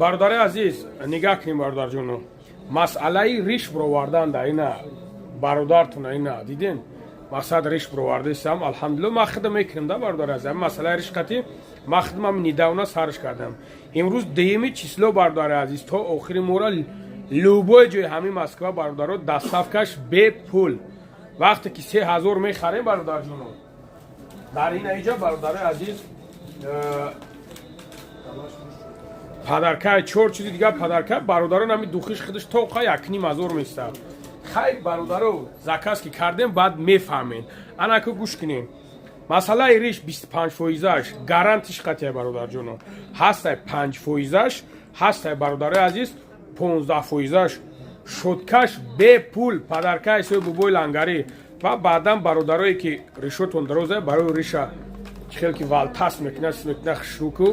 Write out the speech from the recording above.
Бародари азиз, нигаҳ кунем, бародарҷоно, масъалаи риш бировардан да ина бародартона ина диден, мақсад, риш бировардесам, алҳамдулилла, ман хидм мекунем да, бародари азиз. Ҳамин масъалаи риш қатӣ ман хидмам недавно сарш кардам. Имрӯз деюми число, бародари азиз, то охири мора любой ҷои ҳамин Москва, бародаро, доставкаш бепул. Вақте ки 3000 мехарем, бародарҷоно, дар ина иҷа, бародари азиз, подаркаи чор чизи дигар подарка, бародарон. Ҳами духиш худаш тоқа 1500 местад. Хай, бародаро, заказ ки кардем, баъд мефаҳмед. Анаку гӯш кунем, масъалаи риш 25 фоизаш гарантиш қатия, бародарҷоно, ҳастай 5 фоизаш ҳастай, бародарои азиз, 15 фоизаш щёткаш бепул, подаркаи сои бубои лангарӣ. Ва баъдан бародарое ки ришотон дароза, барои риша чӣ хел ки валтас мекунад, мекунад хушруку.